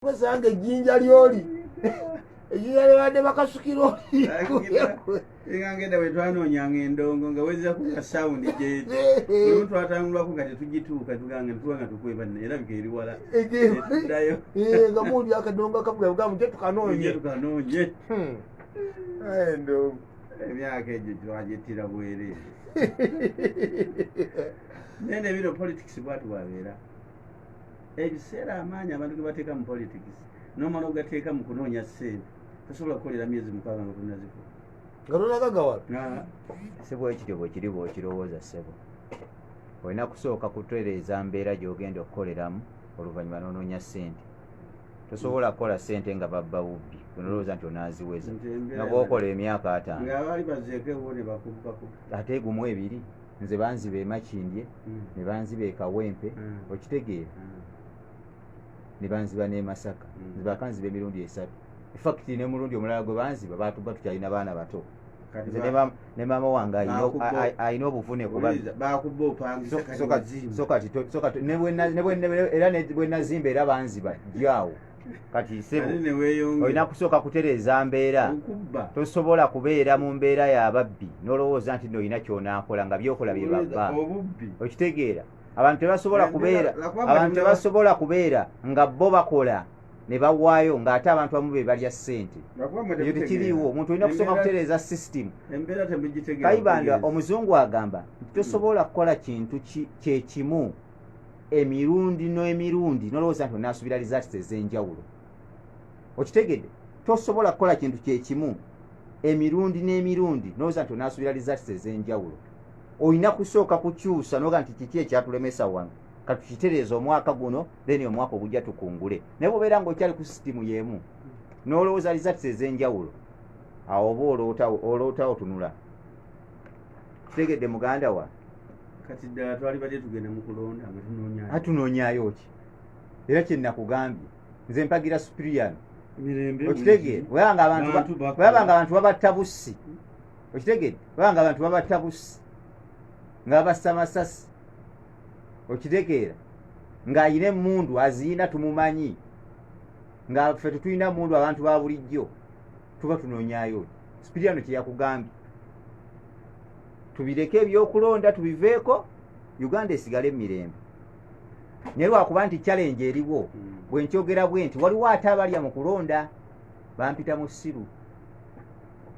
Kwesanga ejjinja lyoli ejjinja lyobadde bakasukira oli. Ngenda bwe twanoonyanga endongo nga wezza ku ka sound gyeri, olumu twatangulwako nga tetugituuka, tuganga tuba nga tukweba erabika eri wala, netuddayo. Nga muuli akadongo akavuga bugambo nte tukanoonye. Tukanoonye. Endongo. Emyaka egyo twagittira bwereere, naye nebino politics bwati bwabeera. Ebiseera amaanyi abantu ge bateeka mu politics nomala ogateeka mu kunoonya ssente, tosobola kukolera myezi 6 nga tonazikola. Nga tonagagawala. Si bwekityo bwe kiri bw'okirowooza, ssebo. Olina kusooka kutereeza mbeera gy'ogenda okukoleramu, oluvannyuma n'onoonya ssente. Tosobola kukola ssente nga babba bubbi, onolowooza nti onaaziweza. Nti embeera Nga bw'okola emyaka 50. Nga baali bazeeko ewo ne bakubbako. Ate gumu ebiri, nze banziba e Makindye, ne banziba e Kawempe, okitegeera, ne banziba n'e Masaka. Nze bakanziba emirundi esatu. In fact, ne mulundi omulala gwe banziba, batuba tukyalina baana bato. Kati Nze ne maama wange alina obuvune kuba Owuliriza, bakubba opangisa, kati wazimba. So kati so kati ne bwe na- ne bwe- ne- era ne bwe nazimba era banziba jyawo. Kati sebo, Ate ne weeyongera. olina kusooka kutereeza mbeera. Okubba. Tosobola kubeera mu mbeera y'ababbi n'olowooza nti nno olina kyonaakola nga byokola bye babba. Obubbi. Okitegeera, abantu tebasobola kubeera lwakuba abantu tebasobola kubeera nga bo bakola ne bawaayo ng'ate abantu abamu be balya ssente. Lwakuba mwe Ekyo temutegeera. tekiriiwo. Omuntu olina kusooka kutereeza system. Embeera temugitegeera. Kayibanda, butegeezi. omuzungu agamba nti tosobola kukola kintu kyekimu emirundi n'emirundi nolowooza nti onaasuubira results ez'enjawulo. Okitegedde? Tosobola kukola kintu kyekimu emirundi n'emirundi nolowooza nti onaasuubira results ez'enjawulo. Olina kusooka kukyusa noga nti kiki ekyatulemesa wano, katukitereeza omwaka guno, then omwaka ogujja tukungule. Naye bwobeera ng'okyali ku sisitimu y'emu n'olowooza results ez'enjawulo, awo oba olootawo tunula. Kitegedde, muganda wa? Kati ddala twali badde tugenda mu kulonda nga tunoonyayo. Atunoonyayo ki? Era kyenakugambye, nze mpagira Superiano. Mirembe. Okitegeera, webanga abantu Bantu bakola. webanga abantu babatta bussi, okitegedde, webanga abantu babatta bussi nga babassa masasi, okitegeera, ng'ayina emmundu aziina, tumumanyi, nga ffe tetulina mundu, abantu ba bulijjo, tuba tunoonyayo ki? Superiano kyeyakugambye, tubireke ebyokulonda, tubiveeko, Uganda esigale emirembe. Naye lwakuba nti challenge eriwo, bwe nkyogera bwe nti waliwo ate abalya mu kulonda bampita mu ssiru.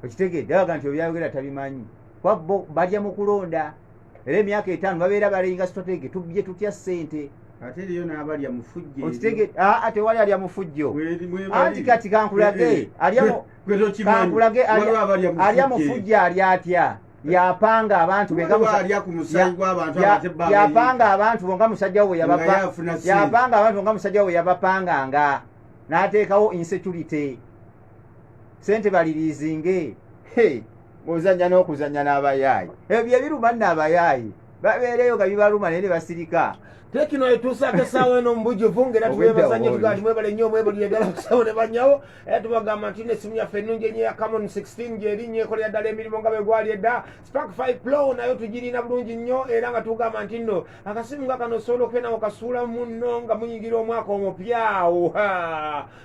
Okitegedde? Baga nti obyayogera tabimanyi, kuba bo balya mu kulonda, era emyaka 5 babeera balinga strategy, tubbye tutya ssente. Ate eriyo n'abalya mu fujjo. Okitegedde? Aa, tewali alya mu fujjo. Mwebali. Anti kati kankulage, alya mu Gwe tokimanyi. Kankulage, Waliwo abalya mu alya mu fujjo. fujjo ali atya? Yapanga abantu be nga Waliwo alya ku musaayi gw'abantu ate bba yapanga abantu bo nga musajja we Nga ye afuna ssente. Yapanga abantu nga musajja we yabapanganga n'ateekawo insecurity, sente baliriizinge. Hey, ng'ozannya n'okuzannya n'abayaayi, ebyo ebiruma nno abayaayi babeereyo nga bibaluma, naye ne basirika. Tekino etuusaako essaawa eno mu bujjuvu, ng'era Obwedda tubeebaza nnyo. obwoli. Tugaa nti mwebale nnyo, mwebalire ddala basawo ne bannyawo. Era tubagamba nti nessimu yaffe ennungi ennyo ya Camon 16 gyerinnya, ekolera ddala emirimu nga bwe gwali edda. Spark 5 Pro nayo tugirina bulungi nnyo, era nga tugamba nti nno akasimu nga kano osobola okubeera nga okasuula munno nga muyingira omwaka omupyawo,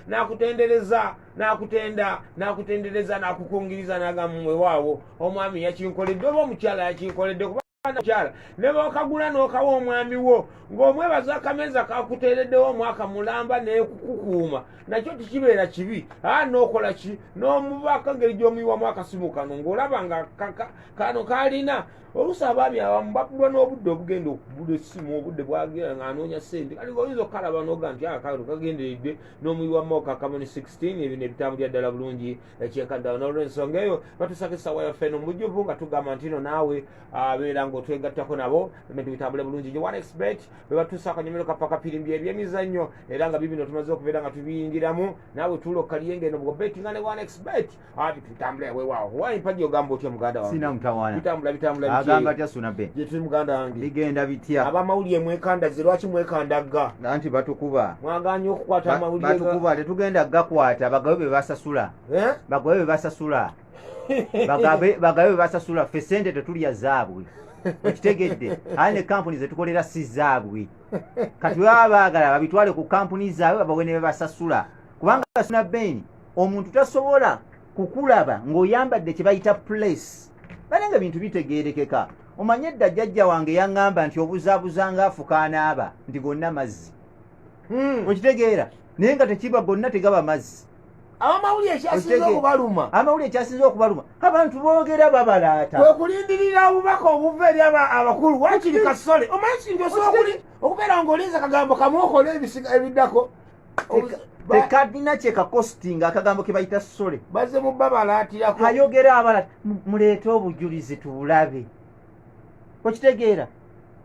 n'akutendereza, n'akutenda, n'akutendereza, n'akukungiriza, n'agamba mwewaawo omwami yakinkoledde oba omukyala yakinkoledde. Kuba mukyala ne bwokagula n'okawa omwami wo ng'omwebaza akameeza kakuteereddewo omwaka mulamba n'ekukukuuma, nakyo tikibeera kibi. Aa, n'okola ki n'omubaako engeri gy'omuyiwamu akasimu kano ng'olaba nga kano kalina. Oluusi abaami abamu babulwa n'obudde obugenda okugula essimu, obudde bwagenda ng'anoonya ssente. Kati oyinza okukalaba n'oga nti akano kagenderedde, n'omuyiwamu ka Camon 16, ebino ebitambulira ddala bulungi ekyenkaddawo. N'olwensonga eyo batusako essaawa yaffe eno mu bujjuvu, nga tugamba nti no naawe abeera ng'otwegattako nabo ebintu bitambule bulungi nnyo. 1xBet bwe batuusa akanyomero kapaka pirimbi ebyemizannyo, era nga bibino tumaze okubeera nga tubiyingiramu. Naawe tuula okkalye ngeno bw'obetinga ne 1xBet, bitambule. Weewaawo wayimpaji, ogamba otya, muganda wange? Sina mutawaana. Bitambula, bitambula bitya? Agamba atya Sunabe? Gye tuli, muganda wange. Bigenda bitya? Abamawulire mwekandaze, lwaki mwekandagga? Anti batukuba. Mwaganye okukwata amawulire Batukuba, tetugenda gakwata. Bagabe be basasula. Eh? Bagabe be basasula, bagabe be basasula. Ffe sente tetulya zaabwe. Okitegedde? Aye ne kampuni zetukolera si zaabwe. Kati baba baagala babitwale ku kampuni zaabwe, babawe ne bebasasula, kubanga Suna Ben, omuntu tasobola kukulaba ng'oyambadde kye bayita press. Banange, bintu bitegeerekeka. Omanye edda jjajja wange yaŋŋamba nti obuzaabuza ng'afuka anaaba nti gonna mazzi. Okitegeera? Naye nga tekiba gonna tegaba mazzi. Abamawulire ekyasinze okubaluma, amawulire ekyasinze okubaluma, abantu boogera babalaata. Kwe kulindirira obubaka obuva eri abakulu. Wakiri kasole omanyi kintu osobola okubeera ng'olinza kagambo kamu okola ebisiga ebiddako. Tekalina kyekakositinga akagambo ke bayita sole. Bazze mu babalaatirako. Ayogera abala, muleete obujulizi tubulabe. Okitegeera?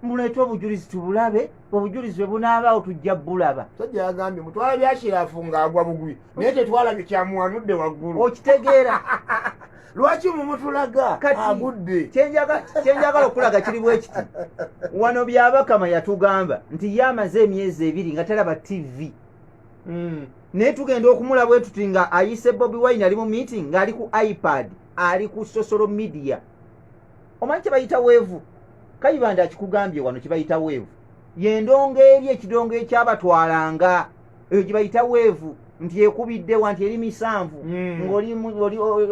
Muleete obujulizi tubulabe, obujulizi bwe bunaabaawo tujja bulaba. Sajja yagambye mutwala byakirafu ng'agwa bugwi, naye tetwalabye kyamuwanudde waggulu. Okitegeera? Lwaki mumutulaga? Kati agudde. Kyenjagala okulaga kiri bwe kiti: wano Byabakama yatugamba nti ye amaze emyezi 2 nga talaba TV, naye tugenda okumulaba bwe tuti nga ayise Bobi Wine ali mu meeting, ng'ali ku iPad, ali ku social media. Omanyi kye bayita wave? Kayibanda akikugambye wano. Kye bayita wave yendongo eri ekidongo ekyabatwalanga, eyo gye bayita wave, nti ekubiddewa nti eri misanvu, ng'oli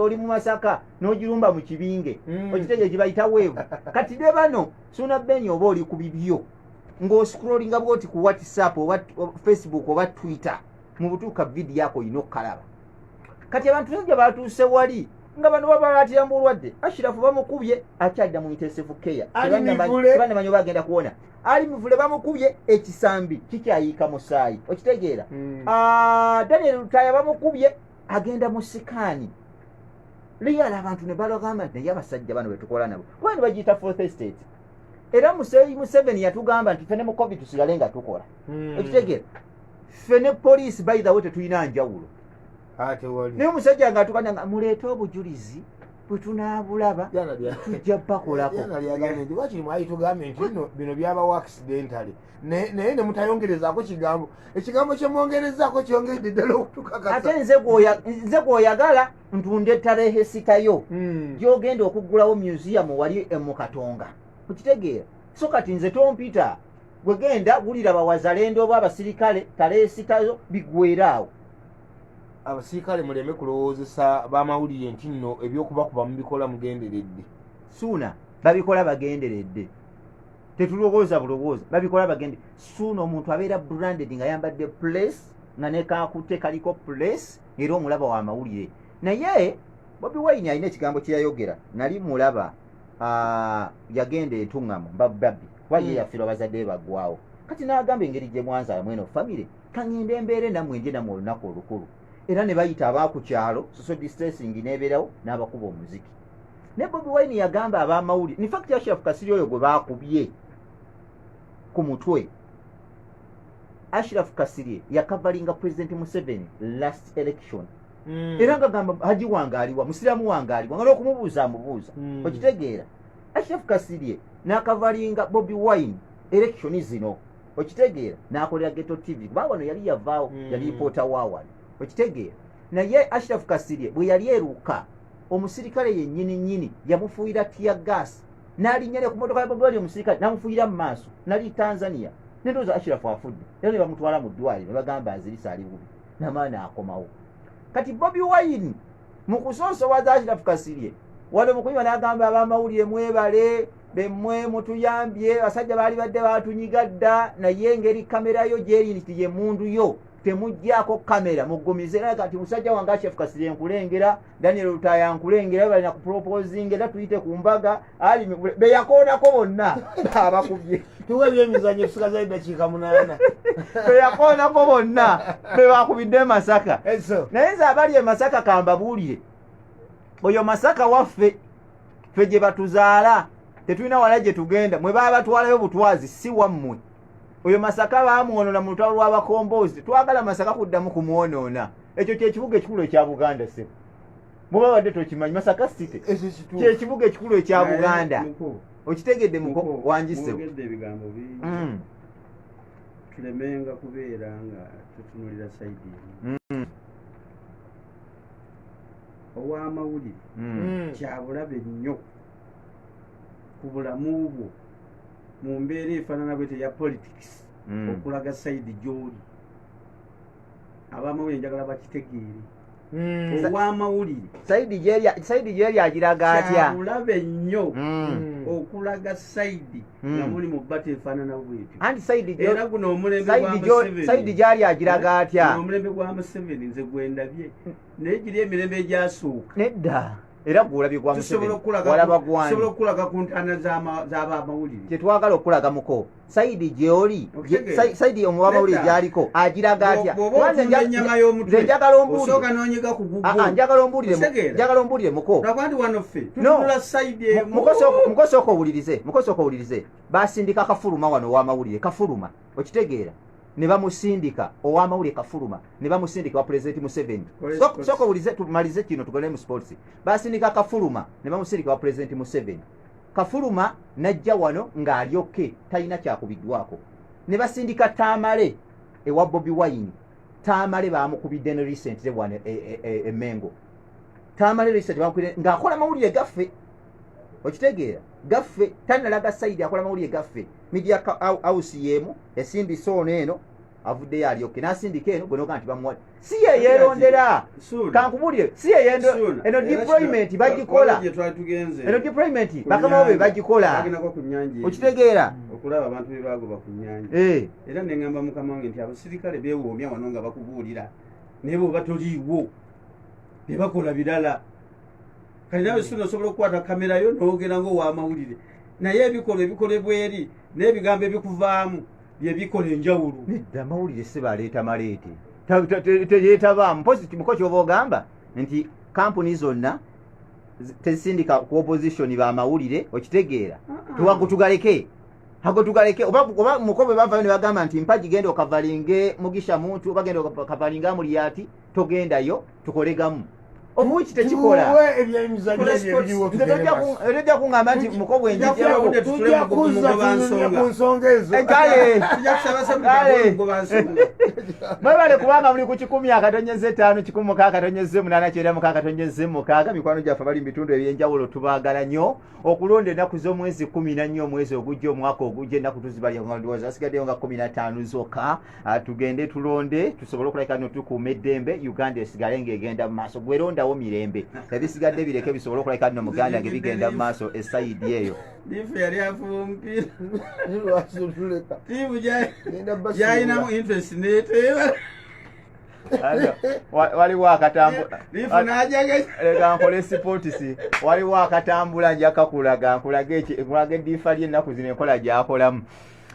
oli mu Masaka n'ogirumba mu kibinge. Okitegeera? Gye bayita wave. Kati ne bano, Suna Beni, oba oli ku bibyo ng'oscrollinga bwoti ku WhatsApp oba Facebook oba Twitter, mu butuuka vidiyo ako olina okukalaba. Kati abantu sajja batuuse wali nga bano babalaatira mu bulwadde. Ashirafu bamukubye, akyadda mu intensive care. Ali Mivule. Tebannamanyi oba agenda kuwona. Ali Mivule bamukubye ekisambi, kikyayiika musaayi. Okitegeera? Ah, Daniel Lutaya bamukubye, agenda mu scan. Liyala abantu ne balagamba nti naye abasajja bano betukola nabo, kuba ne bagiyita fourth estate. Era Museyi Museveni yatugamba nti ffe ne mu COVID tusigale nga tukola. Okitegeera? Ffe ne poliisi, by the way, tetulina njawulo. Ah, tewali. Naye omusajja ng'atukanya nga muleete obujulizi, bwe tunaabulaba tujja bakolako. Yana lyagambye nti wakiri mwali tugambye nti nno bino byabawo accidentally, naye ne mutayongerezaako kigambo. Ekigambo kyemwongerezaako kyongedde ddala okutukakasa. Ate nze gwoyagala ntunde tarehe sitayo gyogenda okuggulawo museum wali mu Katonga. Okitegeera? So kati nze tompita, gwe genda wulira bawazalendo oba abasirikale, tarehe sitayo biggwera awo. Abasirikale muleme kulowoozesa bamawulire nti nno ebyokubakuba mubikola mugenderedde. Suuna, babikola bagenderedde. Tetulowooza bulowooza, babikola bagende. Suuna, omuntu abeera branded nga yambadde press, nga nekakutte kaliko press, era omulaba wa mawulire. Naye Bobi Wine alina ekigambo kye yayogera, nali mulaba, yagenda entuŋŋamu babbi kuba ye yafiirwa bazadde be baggwawo. Kati n'agamba, engeri gye mwanzaala mweno famire, kaŋŋende embeere nammwe, ndye nammwe olunaku olukulu. Era ne bayita abaaku kyalo, social distancing n'ebeerawo, n'abakuba omuziki. Ne Bobi Wine yagamba abamawulire, in fact Ashraf Kasiri oyo gwe baakubye ku mutwe, Ashraf Kasirye yakavalinga President Museveni last election. Era nga gamba haji wange aliwa, musiraamu wange aliwa, nga n'okumubuuza amubuuza. Okitegeera? Ashraf Kasirye n'akavalinga Bobi Wine election zino. Okitegeera? N'akolera Ghetto TV, kubanga wano yali yavaawo, yali reporter wa wano. Okitegeera? Naye Ashraf Kasirye bwe yali eruka, omusirikale yennyini nnyini yamufuuyira tear gas, n'alinnya ne ku motoka ya Bobi Wine, omusirikale n'amufuuyira mu maaso. Nali Tanzania, nendowooza Ashraf afudde, era ne bamutwala mu ddwaliro ne bagamba azirisa, ali bubi, namaani akomawo. Kati Bobi Wine mu kusoosowaza Ashraf Kasirye wano mu kunywa, n'agamba abamawulire, mwebale bemmwe mutuyambye, abasajja baali badde batunyiga dda, naye engeri kamera yo gyeri nti ye mundu yo, temuggyako kamera, mugumize. Era kati musajja wange Ashraf Kasirye nkulengera, Daniel Lutaya nkulengera, balina kuproposing, era tuyite ku mbaga. Ali beyakoonako bonna abakubye. Tuwa ebyemizanyo, tusigazayo eddakiika 8. Beyakoonako bonna bebakubidde e Masaka. Eso. Naye nze abali e Masaka kambabuulire, oyo Masaka waffe, ffe gye batuzaala, tetulina wala gye tugenda. Mwe baabatwalayo butwazi, si wammwe. Oyo Masaka baamwonoona mu lutalo lw'abakomboozi, twagala Masaka kuddamu kumwonoona. Ekyo kyekibuga ekikulu ekya Buganda. Sebo, muba badde tokimanyi, Masaka City Ekyo kituufu. kyekibuga ekikulu ekya Naye, Buganda. Muko, Okitegedde muko? Muko, Wangise. mwogedde ebigambo bingi. Tulemenga kubeera nga tutunulira side emu. Ow'amawulire kyabulabe nnyo. Ku bulamu bwo mu mbeera efaanana bwete ya politics, okulaga side gy'oli, abamawulire njagala bakitegeere. Owamawulire, Side gyeri agiraga atya? Kyabulabe nnyo okulaga side nga muli mu battle efaanana bwetyo. Anti side Era guno omulembe gwa Side Museveni, gyali agiraga atya? Guno omulembe gwa Museveni nze gwendabye, naye giri emirembe egyasooka, Nedda, era gwolabye gwa tusobola Museveni. okulaga Walaba tusobola gwani? okulaga ku ntaana z'abamawulire. Kyetwagala okulagamuko side gyoli, Okitegeera? Side omuwamawulire Nedda. gyaliko agiraga atya? Bw'oba Kuba nze otunda ennyama y'omutwe, nze njagala ombuulire. osooka n'onyiga ku gugwo. Ah, ah, njagala ombuulire Okitegeera? Njagala ombuulire muko. Lwakuba nti wano ffe No. tutunula side emu. Mukosooka owulirize, mukosooka owulirize. Basindika Kafuluma wano owamawulire, Kafuluma, okitegeera, ne bamusindika owamawulire Kafuluma, ne bamusindika wa Pulezidenti Museveni. Kole sports. Sooka owulize, tumalize kino tugende mu sports. Basindika Kafuluma ne bamusindika wa Pulezidenti Museveni. Kafuluma najja wano ng'alyokke, talina kyakubiddwako. Ne basindika Tamale ewa Bobi Wine. Tamale bamukubidde ne recently wano e Mengo. Tamale recently bamukubidde ng'akola mawulire gaffe, okitegeera, gaffe, tanalaga side, akola mawulire gaffe, media house yemu esindisa ono eno avuddeyo alyokke n'asindika eno gwe noga nti bamuwa si ye yeerondera. Suuna. Kankubulire, si ye yendo Suuna. eno Era deployment kino- bagikola. waliwo gye twali tugenze. Eno deployment Ku bakama bo be nnyanja. bagikola. Twagendako ku nnyanja eri. Okitegeera? Okulaba abantu be bagoba ku nnyanja. Era neŋŋamba mukama wange nti abasirikale beewoomya wano nga bakubuulira, naye bw'oba toliiwo byebakola birala. Kati nawe suna osobola okukwata kamera yo n'ogenda ngaowamawulire, naye ebikolwa ebikolebwa eri n'ebigambo ebikuvaamu byebikola enjawulo. Nedda, amawulire si baleeta maleete. Teyeetabaamu mpozi muko kyoba ogamba nti kampuni zonna tezisindika ku opposition bamawulire, okitegeera? Tuwago tugaleke, ago tugaleke. Oba muko bwe bavayo ne bagamba nti Mpagi genda okavalinge Mugisha Muntu, oba genda okavalinge Amuliyati, togendayo tukolegamu obuwiki tekikola. Tuwe ebyemizannyo Kola ebyo ebiriwo, Nze tugende tojja maaso. tojja kuŋŋamba nti muko bwe Tujja njijjawo. kuba- Tujja kuzza tunyumye ku nsonga ezo. Kale. Tujja kusaba Kale. Mugoba nsonga. Mwebale kubanga muli ku 105 106 8 96 6. Mikwano gyaffe bali mu bitundu ebyenjawulo, tubaagala nnyo. Okulonda ennaku z'omwezi 14 omwezi ogujja, omwaka ogujja, ennaku tuzibalya nga ndowooza asigaddeyo nga 15 zokka. Ah, tugende tulonde tusobole okulabika no tukuuma eddembe, Uganda esigale ng'egenda mu maaso. Gwerondawo mirembe, ebisigadde bireke bisobole okulabika nno muganda nge bigenda mu maaso e side eyo. Lifu yali afuba omupiira. Lwaki otuleka? Tiimu Ngenda basiibula. gyalinamu interest neteeba. Ano, waliwo akatambu. Lifu n'ajaganya. Leka nkole sports. Waliwo akatambula, nja kakulaga, nkulage nkulage eddiifa ly'ennaku zino, enkola gyakolamu.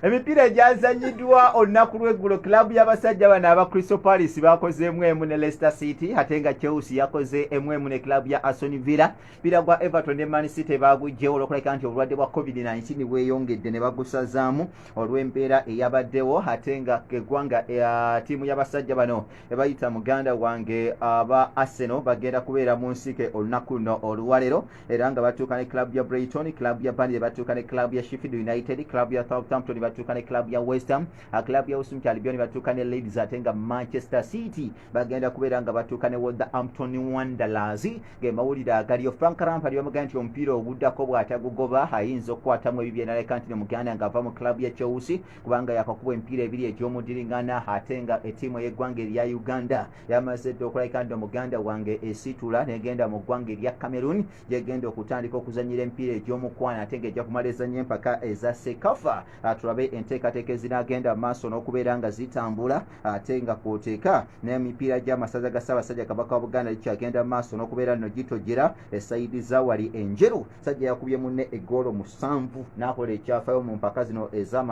Emipiira egyazanyiddwa olunaku lw'eggulo, kilabu y'abasajja bano aba Crystal Palace bakozeemu emu ne Leicester City, ate nga Chelsea yakoze emu emu ne kilabu ya Aston Villa. Emipiira gwa Everton ne Man City baguggyewo olw'okulabika nti obulwadde bwa COVID-19 bweyongedde, ne bagusazaamu olw'embeera eyabaddewo. Ate nga eggwanga, ttiimu y'abasajja bano ebayita muganda wange aba Arsenal bagenda kubeera mu nsike olunaku luno olwaleero, era nga batuuka ne club ya Brighton, club ya Burnley batuuka ne club ya Sheffield United, club ya Southampton batuuka ne club ya West Ham, club ya West Albion batuuka ne Leeds, ate nga Manchester City bagenda kubeera nga batuuka ne Wolverhampton Wanderers. Ge mawulire agaliyo. Frank Lampard bamugamba nti omupiira oguddako bw'atagugoba ayinza okukwatamu ebibye naleka nti ne muganda ng'ava mu club ya Chelsea, kubanga yakakuba emipiira ebiri egy'omudiringana. Ate nga ettiimu ey'eggwanga erya Uganda yamaze dda okulabika nti omuganda wange esitula negenda mu ggwanga erya Cameroon, gyegenda okutandika okuzanyira emipiira egy'omukwano, ate ng'ejja kumala ezanya empaka eza CECAFA. Tulabe enteekateeka ezinagenda mu maaso n'okubeera nga zitambula. Ate nga kwoteeka n'emipiira gy'amasaza ga Ssaabasajja Kabaka wa Buganda gikyagenda mu maaso n'okubeera nno gitojera e side za wali enjeru. Sajja yakubye munne eggoolo 7 n'akola ekyafaayo mu mpaka zino ez'ama